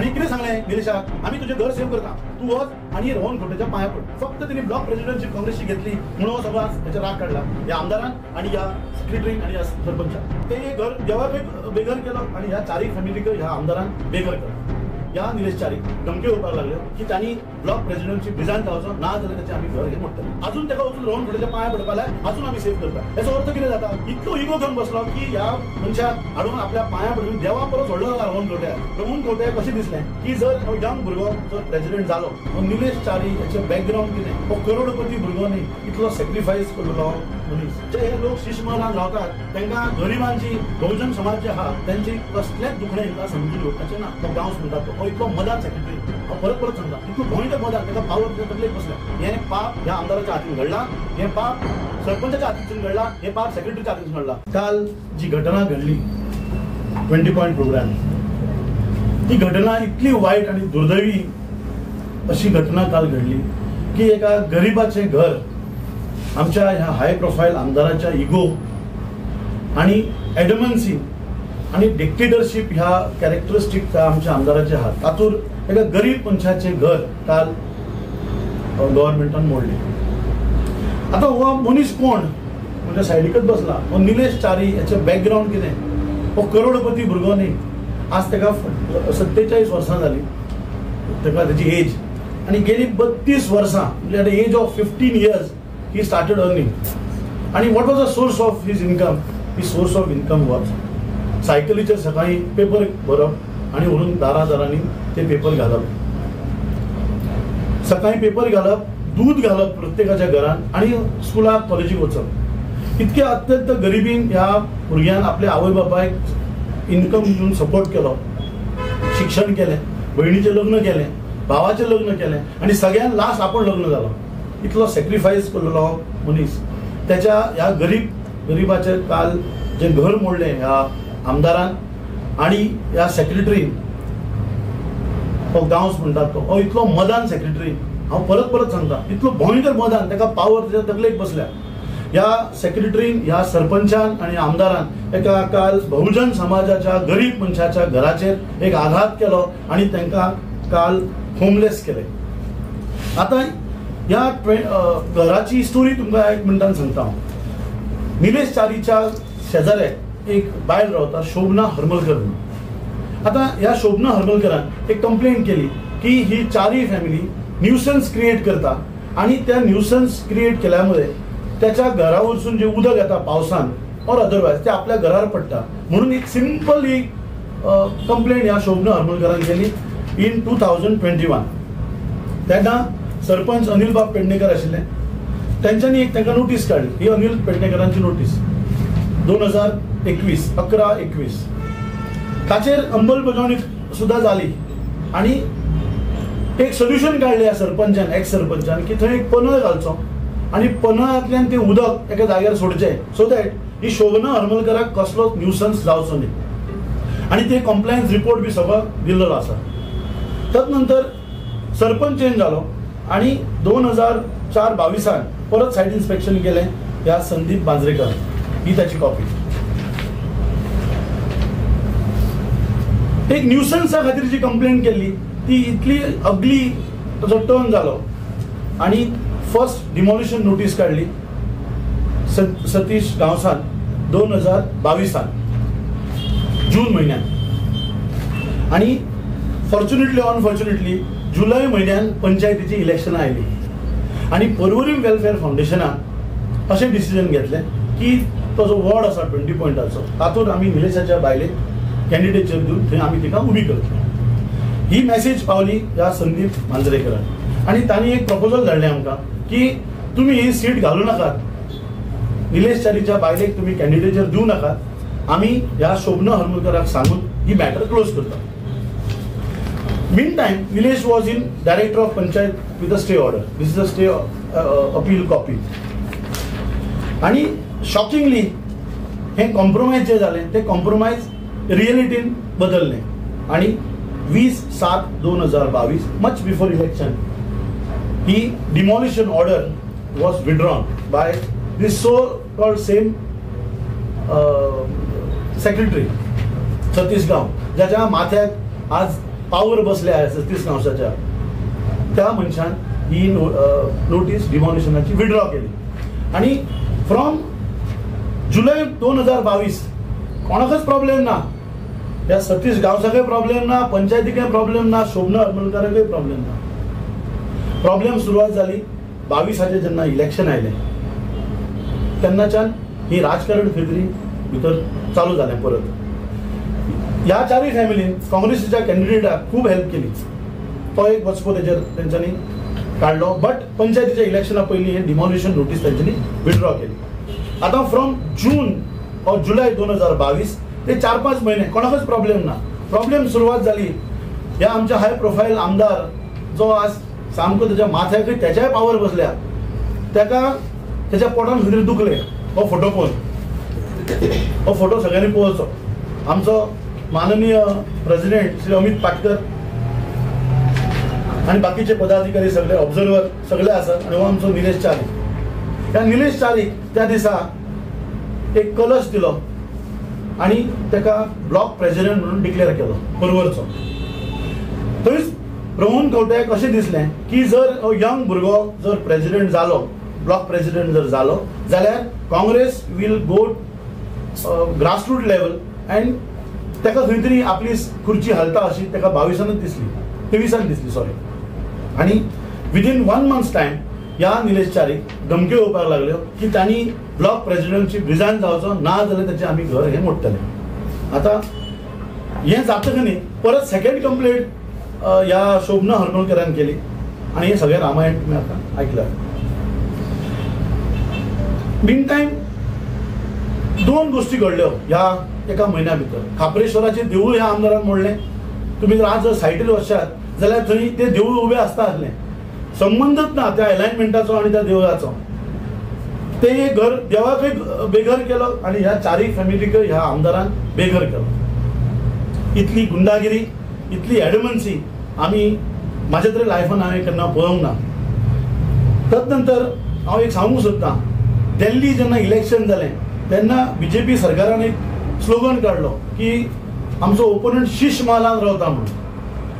आनी कितें सांगलें निलेशाक, आमी तुजें घर सेव करता, तूं वच आनी रोहन खंवटेच्या पांया पड. फक्त तिने ब्लॉक प्रेसिडेंटशिप काँग्रेसची घेतली म्हणून हो सगळो तेचेर राग काडला ह्या आमदारान आनी ह्या सेक्रेटरीन आनी ह्या सरपंचान. ते घर देवा बेघर केलो आनी ह्या चारीय फॅमिलीक ह्या आमदारान बेघर केलो. ह्या निलेश च्यारी धमकी येवपाक लागल्यो की तांणी ब्लॉक प्रेसिडेंटशिप रिजायन जावचो ना जाल्यार ताचें आमी घर हे मोडटले. अजून ताका वचून रोहन खंवटेच्या पांया पडपा लाय, अजून आमी सेव करता. हेचो अर्थ कितें जाता, इतलो इगो घेवन बसलो की ह्या मनशाक हाडून आपल्या पांया पडून देवा परस व्हडलो जाला रोहन खंवटे. रोहन खंवटे कशें दिसलें की जर हो यंग भुरगो जर प्रेसिडेंट जालो, हो निलेश च्यारी हेचें बॅकग्रावंड कितें, हो करोडपती भुरगो न्ही, इतलो सॅक्रिफायस केल्लो मनीस. जे हे लोक शिशमहलान रावतात तांकां गरिबांची, बहुजन समाज जे आहा तांची कसलेंच दुखणें तांकां समजून घेवपाचें ना. तो गांवस म्हणटा तो इतलो मदान सेक्रेटरी, हांव परत परत सांगता, इतलो भयंकर मदान, ताका पावर ताच्या तकलेक बसल्या. हें पाप ह्या आमदाराच्या हातीन घडलां, हें पाप सरपंचाच्या हातींतसून घडलां, हें पाप सेक्रेटरीच्या हातींतसून घडलां. काल जी घटना घडली 20 पॉयंट प्रोग्राम, ती घटना इतली वायट आनी दुर्दैवी अशी घटना काल घडली की एका गरिबाचें घर आमच्या ह्या हाय प्रोफायल आमदाराच्या इगो आनी एडमन्सी आनी डिक्टेटरशीप ह्या कॅरेक्टरिस्टीक आमच्या आमदाराचे आहात, तातूंत एका गरीब मनशाचें घर काल गव्हर्मेंटान मोडलें. आतां हो मनीस कोण म्हणजे सायडीकच बसला, हो निलेश च्यारी हेचें बॅकग्रावंड कितें, हो करोडपती भुरगो न्ही. आज ताका 47 वर्सां जालीं ताका, ताची एज, आनी गेली 32 वर्सां म्हणजे at age of 15 years he started earning. आनी what was the source of his income? His source of income was सायकलीचेर सकाळी पेपर भरप आनी व्हरून दारा दारांनी ते पेपर घालप, सकाळी पेपर घालप, दूद घालप प्रत्येकाच्या घरान आनी स्कुलाक कॉलेजीक वचप. इतके अत्यंत गरिबीन ह्या भुरग्यान आपल्या आवय बापायक इन्कम दिवन सपोर्ट केलो, शिक्षण केलें, भयणीचें लग्न केलें, भावाचें लग्न केलें आनी सगळ्यान लास्ट आपूण लग्न जालो. इतलो सॅक्रिफायस केल्लो मनीस. त्याच्या ह्या गरिबाचें काल जें घर मोडलें ह्या आमदारान आनी ह्या सेक्रेटरीन, हो गांवस म्हणटात तो, हो इतलो मदान सेक्रेटरी, हांव परत परत सांगता, इतलो भयंकर मदान, ताका पावर ताच्या तकलेक बसल्या. ह्या सेक्रेटरीन, ह्या सरपंचान आनी आमदारान एका काल बहुजन समाजाच्या गरीब मनशाच्या घराचेर एक आघात केलो आनी तांकां काल होमलेस केले. आतां ह्या घराची स्टोरी तुमकां एक मिनटान सांगता हांव. निलेश च्यारीच्या शेजाऱ्याक एक बायल रावता, शोभना हरमलकर म्हणून. आतां ह्या शोभना हरमलकरान एक कंप्लेन केली की ही चारी फॅमिली न्यूसन्स क्रिएट करता आनी त्या न्यूसन्स क्रिएट केल्या मुळे त्याच्या घरा वरसून जे उदक येता पावसान ऑर अदरवायज ते आपल्या घरार पडटा म्हणून एक सिंपल ही कंप्लेन ह्या शोभना हरमलकरान केली इन 2021. तेन्ना सरपंच अनिल बाब पेडणेकर आशिल्ले, तेंच्यांनी एक तांकां नोटीस काडली. ही अनिल पेडणेकरांची नोटीस 2021 11/21, ताचेर अंमलबजावणी सुद्दां जाली आनी एक सोल्युशन काडलें ह्या सरपंचान, एक्स सरपंचान, की थंय एक पनळ घालचो आनी पनळांतल्यान तें उदक एका जाग्यार सोडचें सो that he शोभना हरमलकराक कसलोच न्यूसन्स जावचो न्ही. आनी ते कॉम्प्लायन्स रिपोर्ट बी सगळो दिल्लो आसा. तदनंतर सरपंच चेंज जालो आनी 2004-22 परत सायट इन्स्पेक्शन केलें ह्या संदीप मांजरेकर, ही ताची कॉपी. एक न्यूसन्सा खातीर जी कंप्लेन केल्ली ती इतली अगली ताचो टर्न जालो आनी फर्स्ट डिमॉलिशन नोटीस काडली सतीश गांवसान 2022 जून म्हयन्यान. आनी फॉर्च्युनेटली अनफॉर्च्युनेटली जुलय म्हयन्यान पंचायतीची इलेक्शनां आयली आनी पर्वरी वेलफेअर फावंडेशनान अशें डिसिजन घेतलें की तो जो वॉर्ड आसा 20 पॉयंटाचो तातूंत आमी निलेशाच्या बायलेक कॅन्डिडेचर दिवन थंय आमी तिका उबी करतले. ही मॅसेज पावली ह्या संदीप मांजरेकरान आनी तांणी एक प्रपोजल धाडलें आमकां की तुमी ही सीट घालूं नाकात, निलेश च्यारीच्या बायलेक तुमी कॅन्डिडेचर दिवं नाकात, आमी ह्या शोभना हरमलकराक सांगून ही मॅटर क्लोज करता. Meantime, Nilesh was in director of panchayat with a stay order. This is a stay appeal copy. आणि शॉकिंगली हे कॉम्प्रोमायज जे जालें ते कॉम्प्रोमायज रियलिटीन बदललें आनी 20/7/2022 much before election he demolition order was withdrawn by this so called same secretary Satish Gaon, ज्याच्या माथ्याक आज power बसल्या सतीश गांवसाच्या त्या मनशान ही नोटीस डिमॉलिशनाची विड्रॉ केली. आनी फ्रॉम जुलय 2022 कोणाकच प्रॉब्लेम ना, ह्या सतीश गांवसाकय प्रॉब्लेम ना, पंचायतीकय प्रॉब्लेम ना, शोभना हरमलकाराकय प्रॉब्लेम ना. प्रॉब्लेम सुरवात जाली 22 जेन्ना इलेक्शन आयलें तेन्नाच्यान ही राजकारण खंय तरी भितर चालू जालें परत. ह्या चारूय फॅमिलीन काँग्रेसीच्या कॅन्डिडेटाक खूब हेल्प केली, तो एक वचपो तेजेर तेंच्यांनी काडलो. बट पंचायतीच्या इलेक्शना पयलीं हें डिमॉलिशन नोटीस तेंच्यांनी विड्रॉ केली. आतां फ्रॉम जून ऑर जुलय 2022 ते 4-5 म्हयने कोणाकच प्रॉब्लेम ना. प्रॉब्लेम सुरवात जाली ह्या आमच्या हाय प्रोफायल आमदार जो आज सामको तेज्या माथ्याकय तेच्याय पावर बसल्या तेका तेच्या पोटान खंय तरी दुखलें. हो फोटो पळोवन, हो फोटो सगळ्यांनी पळोवचो. आमचो माननीय प्रेसिडेंट श्री अमित पाटकर आनी बाकीचे पदाधिकारी सगळे ऑब्जर्वर सगळे आसात आनी हो आमचो निलेश च्यारी. ह्या निलेश च्यारीक त्या दिसा एक कलश दिलो आनी ताका ब्लॉक प्रेसिडेंट म्हणून डिक्लेअर केलो पर्वरचो. थंयच रोहन खंवट्याक अशें दिसलें की जर यंग भुरगो जर प्रेसिडेंट जालो, ब्लॉक प्रेसिडेंट जर जालो जाल्यार Congress will go grassroot level and ताका खंय तरी आपली खुर्ची हालता अशी ताका 22 दिसली, 23 दिसली सॉरी. आनी विदीन 1 मंथ टायम ह्या निलेश च्यारीक धमक्यो येवपाक लागल्यो की तांणी ब्लॉक प्रेसिडेंटशीप रिजायन जावचो ना जाल्यार ताचें आमी घर हें मोडटले. आतां हें जातकच न्ही परत सेकेंड कंप्लेंट ह्या शोभना हरमलकरान केली आनी हें सगळें रामायण तुमी आतां आयकलां. मीन टायम 2 गोश्टी घडल्यो ह्या एका म्हयन्या भितर. खाप्रेश्वराचें देवूळ ह्या आमदारान मोडलें. तुमी जर आज जर सायटीर वचशात जाल्यार थंय तें देवूळ उबें आसता आसलें, संबंदच ना त्या एलायनमेंटाचो आनी त्या देवळाचो. ते घर देवाकय बेघर केलो आनी ह्या चारूय फॅमिलीकय ह्या आमदारान बेघर केलो. इतली गुंडागिरी, इतली एडमन्सी आमी म्हाज्या तरी लायफान हांवें केन्ना पळोवंक ना. तदनंतर हांव एक सांगूंक सोदतां, दिल्ली जेन्ना इलेक्शन जालें तेन्ना बीजेपी सरकारान एक स्लोगन काडलो की आमचो ओपोनंट शीश महालान रावता म्हणून.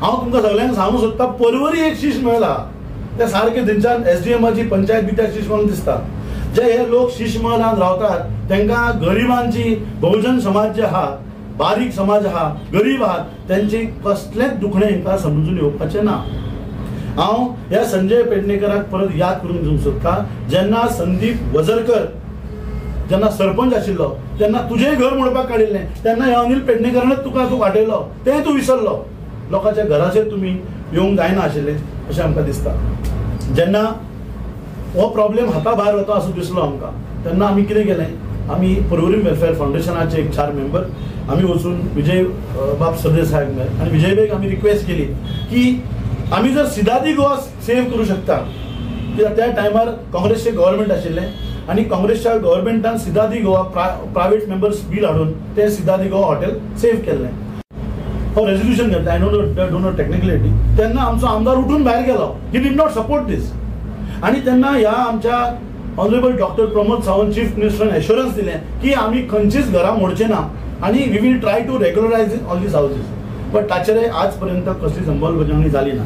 हांव तुमकां सगळ्यांक सांगूंक सोदतां, पर्वरी एक शीश महल आहा, ते सारकें थंयच्यान एसडीएमाची पंचायत बी त्या शीश महलान दिसता. जे हे लोक शीश महलान रावतात तांकां गरिबांची, बहुजन समाज जे आहा, बारीक समाज आहा, गरीब आहात, तेंचे कसलेंच दुखणें हांकां समजून येवपाचें ना. हांव ह्या संजय पेडणेकराक परत याद करून दिवंक सोदतां, जेन्ना संदीप वझरकर जेन्ना सरपंच आशिल्लो तेन्ना तुजें घर मोडपाक काडिल्लें, तेन्ना ह्या अनिल पेडणेकरानच तुका तूं वाटयलो, तें तूं विसरलो. लोकांच्या घराचेर तुमी येवंक जायना आशिल्लें अशें आमकां दिसता. जेन्ना हो प्रॉब्लेम हाता भायर वता असो दिसलो आमकां तेन्ना आमी कितें केलें, आमी पर्वरी वेलफेअर फावंडेशनाचे एक 4 मेंबर आमी वचून विजय बाब सरदेसाय आनी विजय बेग आमी रिक्वेस्ट केली की आमी जर सिदादी गोवा सेव करूं शकता, कित्याक त्या टायमार काँग्रेसचें गव्हर्मेंट आशिल्लें आनी काँग्रेसच्या गव्हर्मेंटान Cidade Goa private members bill हाडून तें सिदादी गोवा हॉटेल सेव केल्लें. हो रेजोल्युशन घेतलें, I don't know technicality. तेन्ना आमचो आमदार उठून भायर गेलो, he did not support this. आनी तेन्ना ह्या आमच्या honourable doctor Pramod Sawant chief मिनिस्टरान एश्योरन्स दिलें की आमी खंयचीच घरां मोडचे ना आनी we will try to regularise all these houses. But ताचेर आज पर्यंत कसलीच अंमलबजावणी जाली ना.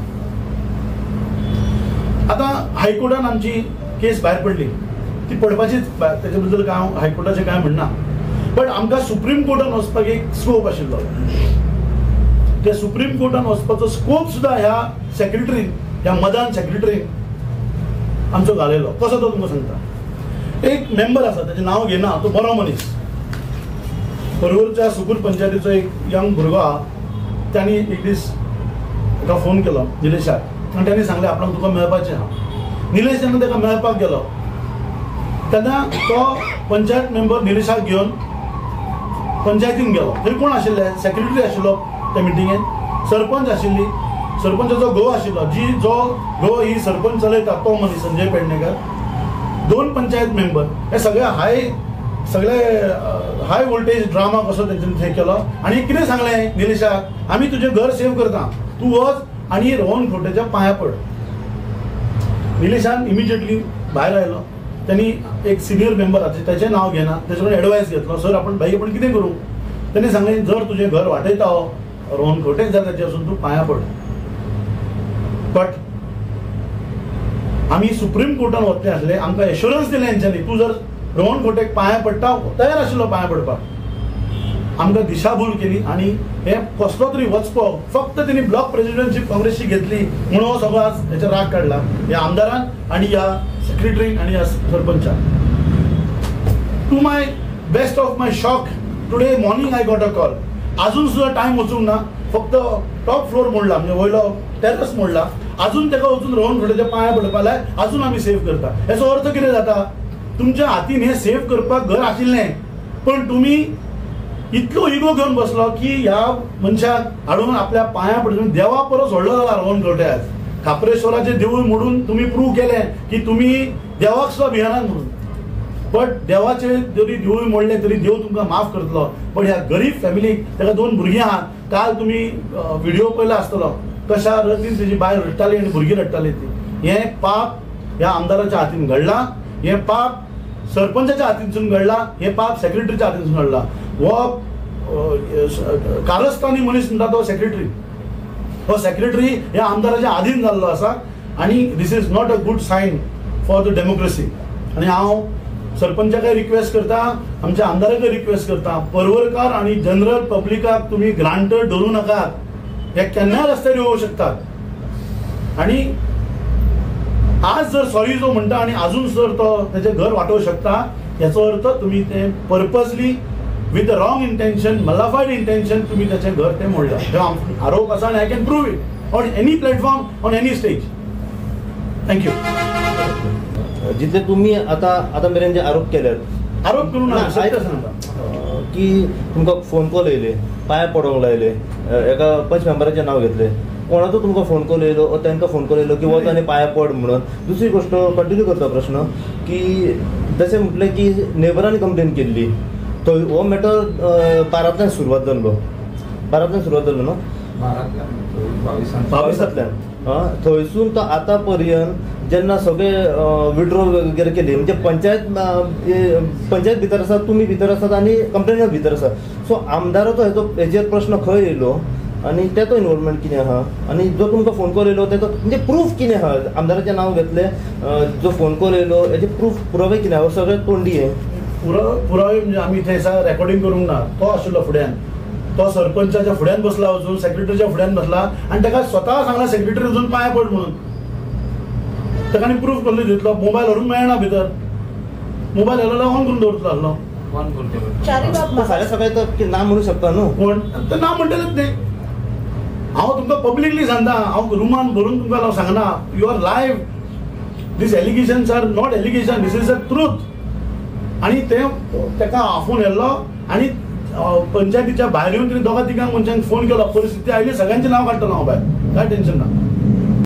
आतां हायकोर्टान आमची केस भायर पडली, ती पडपाचीच, तेजे बद्दल काय हांव हायकोर्टाचें कांय म्हणना. बट आमकां सुप्रीम कोर्टान वचपाक एक स्कोप आशिल्लो, त्या सुप्रीम कोर्टान वचपाचो स्कोप सुद्दां ह्या सेक्रेटरीन, ह्या मदान सेक्रेटरीन आमचो घालयलो. कसो तो तुमकां सांगता. एक मेंबर आसा, तेजें नांव घेना, तो बरो मनीस, पर्वरच्या सुकूर पंचायतीचो एक यंग भुरगो आहा. तांणी एक दीस ताका फोन केलो निलेशाक आनी तांणी सांगलें आपणाक तुका मेळपाचें आहा. निलेश जेन्ना ताका मेळपाक गेलो तेन्ना तो पंचायत मेंबर निलेशाक घेवन पंचायतीन गेलो. थंय कोण आशिल्ले, सेक्रेटरी आशिल्लो त्या मिटिंगेन, सरपंच आशिल्ली, सरपंचाचो घोव आशिल्लो, जी जो घोव ही सरपंच चलयता तो मनीस संजय पेडणेकर, 2 पंचायत मेंबर, हे सगळे हाय वोल्टेज ड्रामा कसो तेंच्यांनी थंय केलो. आनी कितें सांगलें निलेशाक, आमी तुजें घर सेव करता, तूं वच आनी रोहन खंवट्याच्या पांया पड. निलेशान इमिजिएटली भायर आयलो, त्यांनी एक सिनियर मेंबर आसा तेचें नांव घेना, तेचे कडेन एडवायस घेतलो, सर आपण भाई आपण कितें करूं. तेणी सांगलें जर तुजें घर वाटयता हो रोहन खंवटे जाल्यार ताचे वचून तूं पांयां पड. बट आमी सुप्रीम कोर्टान वतले आसले, आमकां एश्योरन्स दिलें हेंच्यांनी, तूं जर रोहन खंवटेक पांयां पडटा, तयार आशिल्लो पांयां पडपाक. आमकां दिशाभूल केली आनी हे कसलो तरी वचपो फक्त तेणी ब्लॉक प्रेसिडेंटशीप काँग्रेसची घेतली म्हणून हो सगळो आज हेचेर राग काडला ह्या आमदारान आनी ह्या सेक्रेटरीन आनी ह्या सरपंचान. To my best of my shock, today morning I got a call. आजून सुद्दां टायम वचूंक ना, फक्त टॉप फ्लोर मोडला, म्हणजे वयलो टेरस मोडला, आजून ताका वचून रोहन खंवटेच्या पांयां पडपा लाय, आजून आमी सेव करता. हेचो अर्थ कितें जाता, तुमच्या हातीन हें सेव करपाक घर आशिल्लें, पण तुमी इतलो इगो घेवन बसलो की ह्या मनशाक हाडून आपल्या पांयां पडून देवा परस व्हडलो जाला रोहन खंवटे. आज खाप्रेश्वराचें देवूळ मोडून तुमी प्रूव केलें की तुमी देवाक सुद्दां भियेनात म्हणून. बट देवाचें जरी देवूळ मोडलें तरी देव तुमकां माफ करतलो, पण ह्या गरीब फॅमिलीक, ताका 2 भुरगीं आहात. काल तुमी व्हिडिओ पळयला आसतलो कशा रतीन तेजी बायल रडटाली आनी भुरगीं रडटाली ती. हें पाप ह्या आमदाराच्या हातीन घडलां, हें पाप सरपंचाच्या हातीनसून घडलां, हें पाप सेक्रेटरीच्या हातीनसून घडलां. हो कारस्थानी मनीस म्हणटा तो सेक्रेटरी, हो सेक्रेटरी ह्या आमदाराच्या आधीन जाल्लो आसा आनी this is not a good sign for the democracy. आनी हांव सरपंचाकय रिक्वेस्ट करता, आमच्या आमदाराकय रिक्वेस्ट करता, पर्वरकार आनी जनरल पब्लिकाक तुमी ग्रांटेड धरूं नाकात, हे केन्नाय रस्त्यार येवंक शकतात. आनी आज जर सॉरी जो म्हणटा आनी आजून जर तो तेजें घर वाटोवंक शकता, हेचो अर्थ तुमी तें purposely with the wrong intention, malafide intention तुमी तेचें घर तें मोडलां. हे आरोप आसा आनी I can prove it on any platform, on any stage. Thank you. जितले तुमी आतां आतां मेरेन जे आरोप केल्यात, आरोप करूं ना, सत्य सांगता की तुमकां फोन कॉल येयले, पांय पडोवंक लायले, एका पंच मेंबराचें नांव घेतलें, कोणाचो तुमकां फोन कॉल येयलो, तांकां फोन कॉल येयलो की वच आनी पांय पड म्हणून. दुसरी गोश्ट कंटिन्यू करता प्रश्न की जशें म्हटलें की नेबरांनी कंप्लेन केल्ली, थंय हो मॅटर बारांतल्यान सुरवात जाल्लो, बारांतल्यान सुरवात जाल्लो न्हू, बावीसांतल्यान थंयसून तो आतां पर्यंत जेन्ना सगळे विड्रॉ वगैरे केली, म्हणजे पंचायत पंचायत भितर आसा, तुमी भितर आसात आनी कंप्लेनर भितर आसा, सो आमदाराचो हेजो हेजेर प्रश्न खंय येयलो आनी तेचो इनवॉल्वमेंट कितें आहा, आनी जो तुमकां फोन कॉल येयलो तेचो म्हणजे प्रूफ कितें आहा, आमदाराचें नांव घेतलें, जो फोन कॉल येयलो हेजे प्रूफ पुरावे कितें आहा, सगळे तोंडी हे पुरावे म्हणजे आमी थंय आसा रेकॉर्डिंग करूंक ना. तो आशिल्लो फुड्यान, तो सरपंचाच्या फुड्यान बसला वचून, सेक्रेटरीच्या फुड्यान बसला आनी ताका स्वता सांगला सेक्रेटरी वचून पांय पड म्हणून. ताका आनी प्रूफ करून दितलो, मोबायल व्हरूंक मेळना भितर, मोबायल व्हेलो ऑन करून दवरतलो आसलो. फाल्यां सकाळी तर ना म्हणू शकता न्हू कोण, तर ना म्हणटलेच न्ही. हांव तुमकां पब्लिकली सांगता, हांव रुमान भरून तुमकां हांव सांगना, you are live, these allegations are not allegation, this is a truth. आनी ते ताका आफोवन येयल्लो आनी पंचायतीच्या भायर येवन तिणें दोगा तिगांक मनशांक फोन केलो, परिस्थिती आयली, सगळ्यांचें नांव काडटलो हांव भायर, कांय टेन्शन ना.